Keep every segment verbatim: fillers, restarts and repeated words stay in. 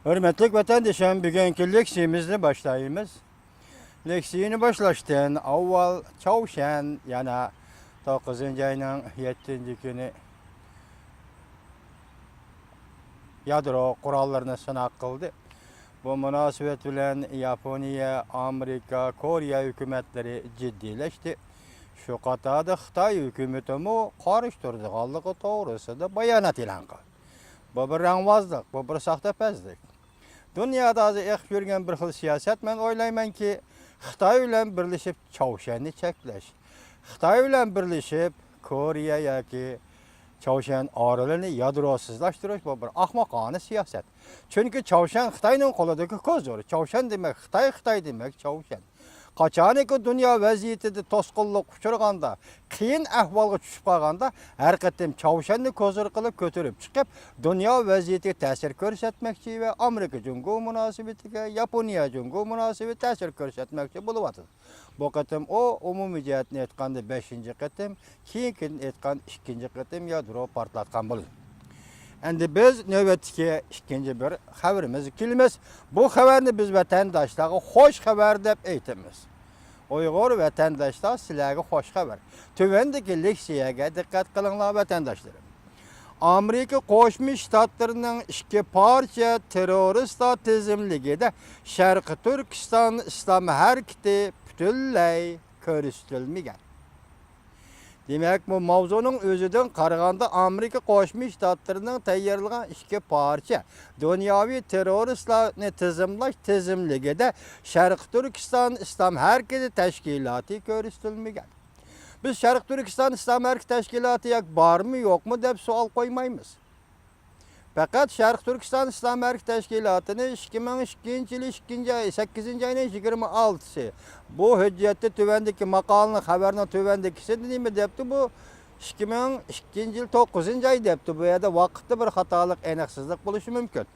ھۆرمەتلىك ۋەتەندىشىم، بۈگۈنكى لېكسىيىمىزنى باشلايمىز. لېكسىيىنى باشلاشتىن ئاۋۋال چاۋشيەن يەنە توققۇزىنچى ئاينىڭ يەتتىنچى كۈنى يادرو قوراللىرىنى سىناق قىلدى. بۇ مۇناسىۋەت بىلەن ياپونىيە، ئامېرىكا، كورېيە ھۆكۈمەتلىرى جىددىيلەشتى. شۇ قاتاردا خىتاي ھۆكۈمىتىمۇ قارشى تۇرىدىغانلىقى توغرىسىدا بايانات ئېلان قىلدى. بۇ بىر رەڭۋازلىق، بۇ بىر ساختىپەزلىك. دۇنيادا ھازىر ئېقىپ يۈرگەن بىر خىل سىياسەت، مەن ئويلايمەنكى، خىتاي بىلەن بىرلىشىپ چاۋشيەننى چەكلەش، خىتاي بىلەن بىرلىشىپ كورېيە ياكى چاۋشيەن ئارىلىنى يادروسىزلاشتۇرۇش، بۇ بىر ئاخماقانە سىياسەت. چۈنكى چاۋشيەن خىتاينىڭ قولىدىكى كوزىر. چاۋشيەن دېمەك خىتاي، خىتاي دېمەك چاۋشيەن. قاچانكى دۇنيا ۋەزىيىتىدە توسقۇنلۇققا ئۇچرىغاندا، قىيىن ئەھۋالغا چۈشۈپ قالغاندا، ھەر قېتىم چاۋشيەننى كوزىر قىلىپ كۆتۈرۈپ چىقىپ، دۇنيا ۋەزىيىتىگە تەسىر كۆرسەتمەكچى ۋە ئامېرىكا جۇڭگو مۇناسىۋىتىگە، ياپونىيە جۇڭگو مۇناسىۋىتىگە تەسىر كۆرسەتمەكچى بولۇۋاتىدۇ. بۇ قېتىم ئۇ ئومۇمىي جەھەتتىن ئېيتقاندا بەشىنچى قېتىم، كېيىنكىدىن ئېيتقان ئىككىنچى قېتىم يادرو پارتلاتقان بولدى. ئەمدى بىز نۆۋەتتىكى ئىككىنچى بىر خەۋىرىمىزگە كېلىمىز. بۇ خەۋەرنى بىز ۋەتەنداشلارغا خوش خەۋەر دەپ ئېيتىمىز. ئۇيغۇر ۋەتەنداشلار، سىلەرگە خوش خەۋەر. تۆۋەندىكى لېكسىيەگە دىققەت قىلىڭلار، ۋەتەنداشلىرىم. ئامېرىكا قوشما شتاتلىرىنىڭ ئىككى پارچە تېررورىستلار تىزىملىكىدە شەرقىي تۈركىستان ئىسلام ھەرىكىتى پۈتۈنلەي كۆرسىتىلمىگەن. دېمەك، بۇ ماۋزۇنىڭ ئۆزىدىن قارىغاندا، ئامېرىكا قوشما شتاتلىرىنىڭ تەييارلىغان ئىككى پارچە دۇنياۋى تېررورىستلارنى تىزىملاش تىزىملىكىدە شەرقىي تۈركىستان ئىسلام ھەرىكىتى تەشكىلاتى كۆرسىتىلمىگەن. بىز شەرقىي تۈركىستان ئىسلام ھەرىكىتى تەشكىلاتى ياكى بارمۇ، يوقمۇ دەپ سوئال قويمايمىز. پەقەت شەرقىي تۈركىستان ئىسلام ھەرىكىتى تەشكىلاتىنى ئىككى مىڭ ئىككىنچى يىلى ئىككىنچى ئاي، سەككىزىنچى ئاينىڭ يىگىرمە ئالتىسى. بۇ ھۆججەتتە تۆۋەندىكى ماقالىنىڭ، خەۋەرنىڭ تۆۋەندىكىسىدە نېمە دەپتۇ؟ بۇ ئىككى مىڭ ئىككىنچى يىل توققۇزىنچى ئاي دەپتۇ. بۇ يەردە ۋاقىتتا بىر خاتالىق، ئېنىقسىزلىق بولۇشى مۇمكىن.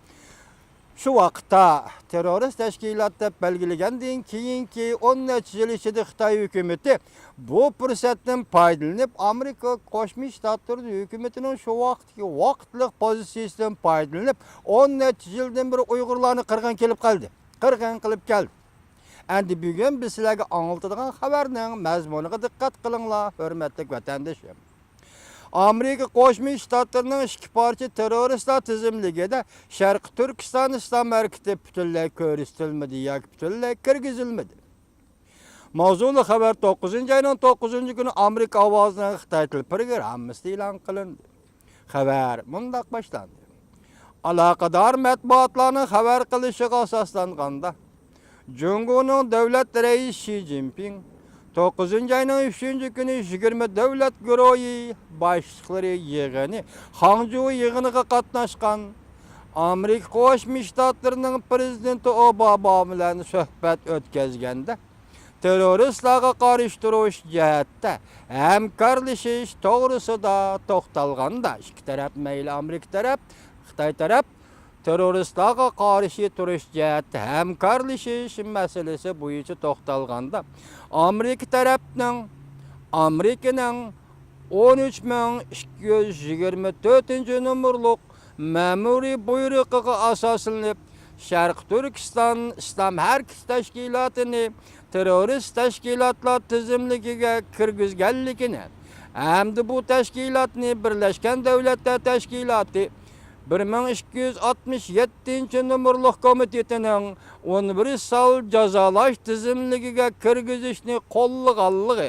شۇ ۋاقىتتا تېررورىست تەشكىلات دەپ بەلگىلىگەندىن كېيىنكى ئون نەچچە يىل ئىچىدە خىتاي ھۆكۈمىتى بۇ پۇرسەتتىن پايدىلىنىپ، ئامېرىكا قوشما شتاتلىرى ھۆكۈمىتىنىڭ شۇ ۋاقىتتىكى ۋاقىتلىق پوزىتسىيىسىدىن پايدىلىنىپ، ئون نەچچە يىلدىن بېرى ئۇيغۇرلارنى قىرغىن كېلىپ قالدى. قىرغىن قىلىپ كەلدى. ئەمدى بۈگۈن بىز سىلەرگە ئاڭلىتىدىغان خەۋەرنىڭ مەزمۇنىغا دىققەت قىلىڭلار، ھۆرمەتلىك ۋەتەندىشىم. ئامېرىكا قوشما شتاتلىرىنىڭ ئىككى پارچە تېررورىستلار تىزىملىكىدە شەرقىي تۈركىستان ئىسلام ھەرىكىتى پۈتۈنلەي كۆرسىتىلمىدى ياكى پۈتۈنلەي كىرگۈزۈلمىدى. ماۋزۇلۇق خەۋەر توققۇزىنچى ئاينىڭ توققۇزىنچى كۈنى ئامېرىكا ئاۋازىنىڭ خىتاي تىل پروگراممىسىدا ئېلان قىلىندى. خەۋەر مۇنداق باشلاندى. ئالاقىدار مەتبۇئاتلارنىڭ خەۋەر قىلىشىغا ئاساسلانغاندا، جۇڭگونىڭ دۆلەت رەئىسى شى جىنپىڭ توققۇزىنچى ئاينىڭ ئۈچىنچى كۈنى يىگىرمە دۆلەت گۇرۇھى باشلىقلىرى يىغىنى، خاڭجۇ يىغىنىغا قاتناشقان ئامېرىكا قوشما شتاتلىرىنىڭ پىرېزىدېنتى ئوباما بىلەن سۆھبەت ئۆتكۈزگەندە، تېررورىستلارغا قارشى تۇرۇش جەھەتتە ھەمكارلىشىش توغرىسىدا توختالغاندا، ئىككى تەرەپ، مەيلى ئامېرىكا تەرەپ، خىتاي تەرەپ، تېررورىستلارغا قارشى تۇرۇش جەھەتتە ھەمكارلىشىش مەسىلىسى بويىچە توختالغاندا، ئامېرىكا تەرەپنىڭ، ئامېرىكىنىڭ ئون ئۈچ مىڭ ئىككى يۈز يىگىرمە تۆتىنچى نومۇرلۇق مەمۇرىي بۇيرۇقىغا ئاساسلىنىپ، شەرقىي تۈركىستان ئىسلام ھەرىكىتى تەشكىلاتىنى تېررورىست تەشكىلاتلار تىزىملىكىگە كىرگۈزگەنلىكىنى ھەمدە بۇ تەشكىلاتنى بىرلەشكەن دۆلەتلەر تەشكىلاتى بىر مىڭ ئىككى يۈز ئاتمىش يەتتىنچى نومۇرلۇق كومىتېتىنىڭ ئۇنىۋېرسال جازالاش تىزىملىكىگە كىرگۈزۈشنى قوللىغانلىقى،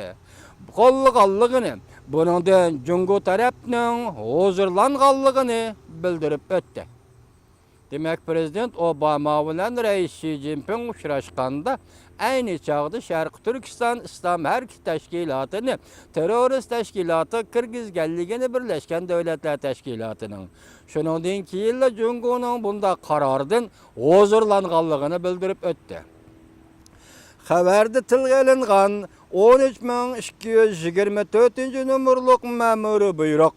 قوللىغانلىقىنى، بۇنىڭدىن جۇڭگو تەرەپنىڭ ھۇزۇرلانغانلىقىنى بىلدۈرۈپ ئۆتتى. دېمەك، پىرېزىدېنت ئوباما بىلەن رەئىس شى جىنپىڭ ئۇچراشقاندا، ئەينى چاغدا شەرقىي تۈركىستان ئىسلام ھەرىكىتى تەشكىلاتىنى تېررورىست تەشكىلاتقا كىرگۈزگەنلىكىنى بىرلەشكەن دۆلەتلەر تەشكىلاتىنىڭ، شۇنىڭدىن كېيىنلا جۇڭگونىڭ بۇنداق قارارىدىن ھۇزۇرلانغانلىقىنى بىلدۈرۈپ ئۆتتى. خەۋەردە تىلغا ئېلىنغان ئون ئۈچ مىڭ ئىككى يۈز يىگىرمە تۆتىنچى نومۇرلۇق مەمۇرىي بۇيرۇق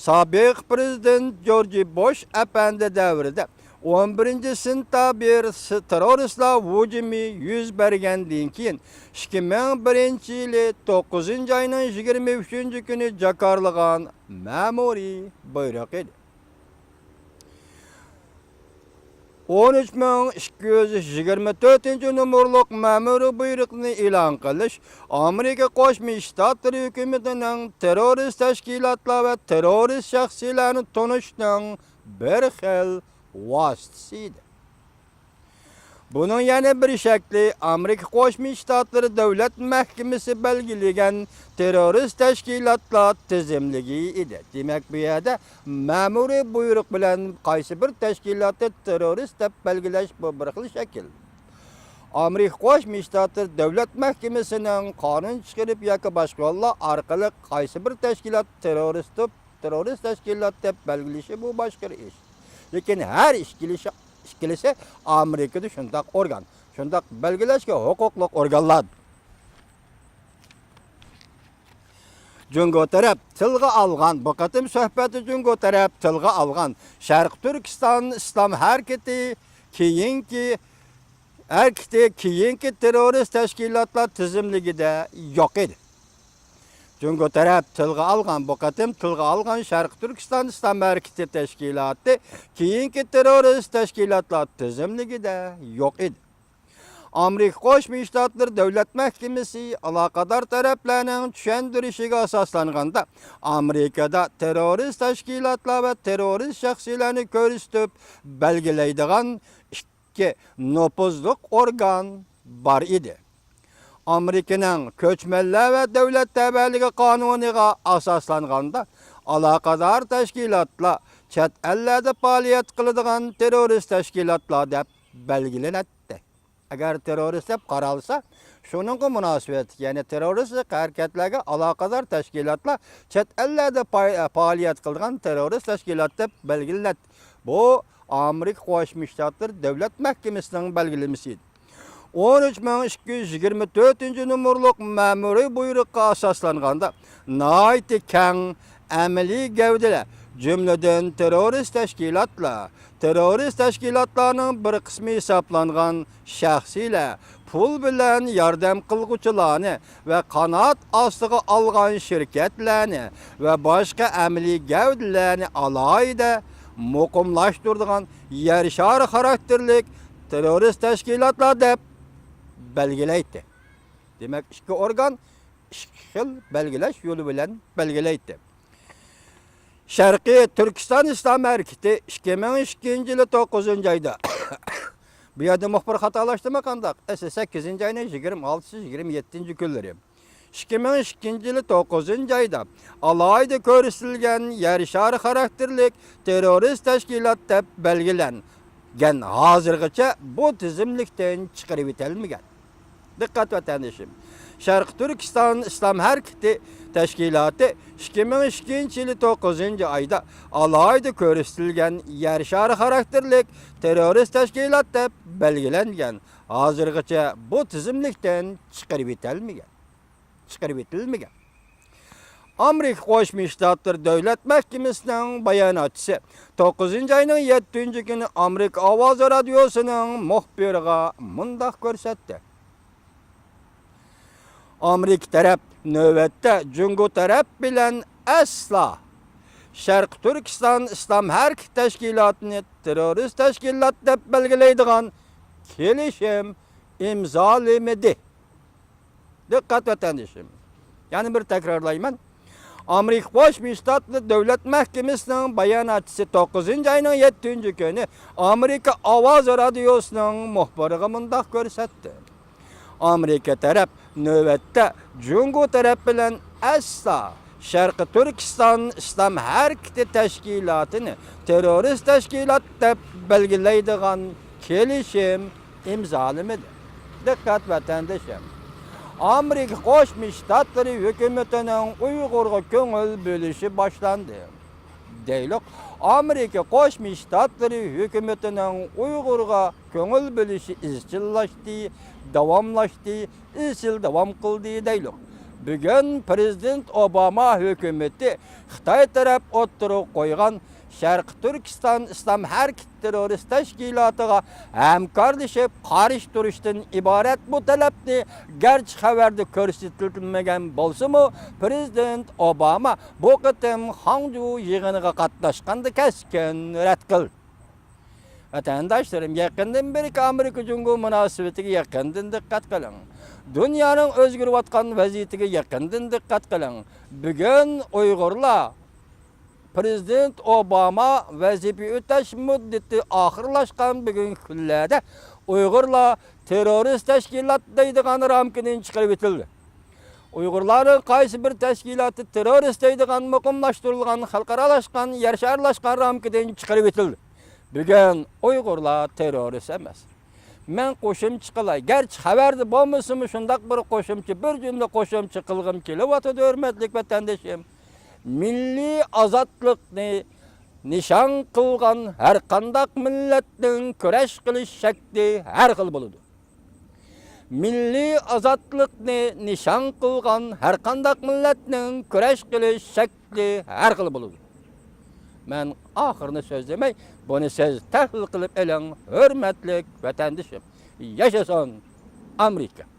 سابىق پىرېزىدېنت جورج بۇش ئەپەندى دەۋرىدە ئون بىرىنچى سېنتەبىر س-، تېررورىستلار ھۇجۇمى يۈز بەرگەندىن كېيىن، ئىككى مىڭ بىرىنچى يىلى توققۇزىنچى ئاينىڭ يىگىرمە ئۈچىنچى كۈنى جاكارلىغان مەمۇرىي بۇيرۇق ئىدى. ئون ئۈچ مىڭ ئىككى يۈز يىگىرمە تۆتىنچى نومۇرلۇق مەمۇرىي بۇيرۇقنى ئېلان قىلىش ئامېرىكا قوشما شتاتلىرى ھۆكۈمىتىنىڭ تېررورىست تەشكىلاتلار ۋە تېررورىست شەخسلەرنى تونۇشنىڭ بىر خىل ۋاسىتىسى ئىدى. بۇنىڭ يەنە بىر شەكلى ئامېرىكا قوشما شتاتلىرى دۆلەت مەھكىمىسى بەلگىلىگەن تېررورىست تەشكىلاتلار تىزىملىكى ئىدى. دېمەك، بۇ يەردە مەمۇرىي بۇيرۇق بىلەن قايسى بىر تەشكىلاتنى تېررورىست دەپ بەلگىلەش، بۇ بىر خىل شەكىل. ئامېرىكا قوشما شتاتلىرى دۆلەت مەھكىمىسىنىڭ قانۇن چىقىرىپ ياكى باشقا يوللار ئارقىلىق قايسى بىر تەشكىلات تېررورىست، تېررورىست تەشكىلات دەپ بەلگىلىشى، بۇ باشقا بىر ئىش. لېكىن ھەر ئىككىلىسى، ئىككىلىسى ئامېرىكىدا شۇنداق ئورگان، شۇنداق بەلگىلەشكە ھوقۇقلۇق ئورگانلار. جۇڭگو تەرەپ تىلغا ئالغان، بۇ قېتىم سۆھبەتتە جۇڭگو تەرەپ تىلغا ئالغان شەرقىي تۈركىستان ئىسلام ھەرىكىتى كېيىنكى، ھەرىكىتى كېيىنكى تېررورىست تەشكىلاتلار تىزىملىكىدە يوق ئىدى. جۇڭگو تەرەپ تىلغا ئالغان، بۇ قېتىم تىلغا ئالغان شەرقىي تۈركىستان ئىسلام ھەرىكىتى تەشكىلاتى كېيىنكى تېررورىست تەشكىلاتلار تىزىملىكىدە يوق ئىدى. ئامېرىكا قوشما شتاتلىرى دۆلەت مەھكىمىسى ئالاقىدار تەرەپلەرنىڭ چۈشەندۈرۈشىگە ئاساسلانغاندا، ئامېرىكىدا تېررورىست تەشكىلاتلار ۋە تېررورىست شەخسلەرنى كۆرسىتىپ بەلگىلەيدىغان ئىككى نوپۇزلۇق ئورگان بار ئىدى. ئامېرىكىنىڭ كۆچمەنلەر ۋە دۆلەت تەۋەلىكى قانۇنىغا ئاساسلانغاندا، ئالاقىدار تەشكىلاتلار چەت ئەللەردە پائالىيەت قىلىدىغان تېررورىست تەشكىلاتلار دەپ بەلگىلىنەتتى. ئەگەر تېررورىست دەپ قارالسا، شۇنىڭغا مۇناسىۋەتلىك، يەنى تېررورىستلىق ھەرىكەتلەرگە ئالاقىدار تەشكىلاتلار چەت ئەللەردە پاي-، پائالىيەت قىلىدىغان تېررورىست تەشكىلات دەپ بەلگىلىنەتتى. بۇ ئامېرىكا قوشما شتاتلىرى دۆلەت مەھكىمىسىنىڭ بەلگىلىمىسى ئىدى. ئون ئۈچ مىڭ ئىككى يۈز يىگىرمە تۆتىنچى نومۇرلۇق مەمۇرىي بۇيرۇققا ئاساسلانغاندا، ناھايىتى كەڭ ئەمەلىي گەۋدىلەر، جۈملىدىن تېررورىست تەشكىلاتلار، تېررورىست تەشكىلاتلارنىڭ بىر قىسمى ھېسابلانغان شەخسلەر، پۇل بىلەن ياردەم قىلغۇچىلارنى ۋە قانات ئاستىغا ئالغان شىركەتلەرنى ۋە باشقا ئەمەلىي گەۋدىلەرنى ئالاھىدە مۇقىملاشتۇرىدىغان يەر شارى خاراكتېرلىك تېررورىست تەشكىلاتلار دەپ بەلگىلەيتتى. دېمەك، ئىككى ئورگان ئىككى خىل بەلگىلەش يولى بىلەن بەلگىلەيتتى. شەرقىي تۈركىستان ئىسلام ھەرىكىتى ئىككى مىڭ ئىككىنچى يىلى توققۇزىنچى ئايدا، بۇ يەردە مۇخبىر خاتالاشتىمۇ قانداق؟ ئەسلى سەككىزىنچى ئاينىڭ يىگىرمە ئالتىسى، يىگىرمە يەتتىنچى كۈنلىرى. ئىككى مىڭ ئىككىنچى يىلى توققۇزىنچى ئايدا ئالاھىدە كۆرسىتىلگەن يەر شارى خاراكتېرلىك تېررورىست تەشكىلات دەپ بەلگىلەنگەن ھازىرغىچە بۇ تىزىملىكتىن چىقىرىۋېتىلمىگەن. دىققەت، ۋەتەندىشىم! شەرقىي تۈركىستان ئىسلام ھەرىكىتى تەشكىلاتى ئىككى مىڭ ئىككىنچى يىلى توققۇزىنچى ئايدا ئالاھىدە كۆرسىتىلگەن يەر شارى خاراكتېرلىك تېررورىست تەشكىلات دەپ بەلگىلەنگەن ھازىرغىچە بۇ تىزىملىكتىن چىقىرىۋېتەلمىگەن، چىقىرىۋېتىلمىگەن. ئامېرىكا قوشما شتاتلىرى دۆلەت مەھكىمىسىنىڭ باياناتچىسى توققۇزىنچى ئاينىڭ يەتتىنچى كۈنى ئامېرىكا ئاۋازى رادىيوسىنىڭ مۇخبىرىغا مۇنداق كۆرسەتتى. ئامېرىكا تەرەپ نۆۋەتتە جۇڭگو تەرەپ بىلەن ئەسلا شەرقىي تۈركىستان ئىسلام ھەرىكىتى تەشكىلاتىنى تېررورىست تەشكىلات دەپ بەلگىلەيدىغان كېلىشىم ئىمزالىمىدى. دىققەت، ۋەتەندىشىم! يەنە بىر تەكرارلايمەن. ئامېرىكا قوشما شتاتلىرى دۆلەت مەھكىمىسىنىڭ باياناتچىسى توققۇزىنچى ئاينىڭ يەتتىنچى كۈنى ئامېرىكا ئاۋازى رادىيوسىنىڭ مۇخبىرىغا مۇنداق كۆرسەتتى. ئامېرىكا تەرەپ نۆۋەتتە جۇڭگو تەرەپ بىلەن ئەسلا شەرقىي تۈركىستان ئىسلام ھەرىكىتى تەشكىلاتىنى تېررورىست تەشكىلات دەپ بەلگىلەيدىغان كېلىشىم ئىمزالىمىدى. دىققەت، ۋەتەندىشىم! ئامېرىكا قوشما شتاتلىرى ھۆكۈمىتىنىڭ ئۇيغۇرغا كۆڭۈل بۆلۈشى باشلاندى. دەيلۇق، ئامېرىكا قوشما شتاتلىرى ھۆكۈمىتىنىڭ ئۇيغۇرغا كۆڭۈل بۆلۈشى ئىزچىللاشتى، داۋاملاشتى، ئىزچىل داۋام قىلدى دەيلۇق. بۈگۈن پىرېزىدېنت ئوباما ھۆكۈمىتى خىتاي تەرەپ ئوتتۇرىغا قويغان شەرقىي تۈركىستان ئىسلام ھەرىكىتى تېررورىست تەشكىلاتىغا ھەمكارلىشىپ قارشى تۇرۇشتىن ئىبارەت بۇ تەلەپنى گەرچە خەۋەردە كۆرسىتىلمىگەن بولسىمۇ، پىرېزىدېنت ئوباما بۇ قېتىم خاڭجۇ يىغىنىغا قاتناشقاندا كەسكىن رەت قىلدى. ۋەتەنداشلىرىم، يېقىندىن بېرىكى ئامېرىكا جۇڭگو مۇناسىۋىتىگە يېقىندىن دىققەت قىلىڭ. دۇنيانىڭ ئۆزگىرىۋاتقان ۋەزىيىتىگە يېقىندىن دىققەت قىلىڭ. بۈگۈن ئۇيغۇرلار، پرېزىدېنت ئوباما ۋەزىپە ئۆتەش مۇددىتى ئاخىرلاشقان بۈگۈنكى كۈنلەردە ئۇيغۇرلار تېررورىست تەشكىلات دەيدىغان رامكىدىن چىقىرىۋېتىلدى. ئۇيغۇرلارنىڭ قايسى بىر تەشكىلاتى تېررورىست دەيدىغان مۇقىملاشتۇرۇلغان، خەلقئارالاشقان، يەر شارلاشقان رامكىدىن چىقىرىۋېتىلدى. بۈگۈن ئۇيغۇرلار تېررورىست ئەمەس. مەن قوشۇمچە قىلاي. گەرچە خەۋەردە بولمىسىمۇ، شۇنداق بىر قوشۇمچە، بىر جۈملە قوشۇمچە قىلغۇم كېلىۋاتىدۇ، ھۆرمەتلىك ۋەتەندىشىم. مىللىي ئازادلىقنى نىشان قىلغان ھەر قانداق مىللەتنىڭ كۈرەش قىلىش شەكلى ھەر خىل بولىدۇ. مىللىي ئازادلىقنى نىشان قىلغان ھەر قانداق مىللەتنىڭ كۈرەش قىلىش شەكلى ھەر خىل بولىدۇ. مەن ئاخىرىنى سۆزلىمەي، بۇنى سىز تەھلىل قىلىپ ئېلىڭ، ھۆرمەتلىك ۋەتەندىشىم. ياشاسۇن ئامېرىكا!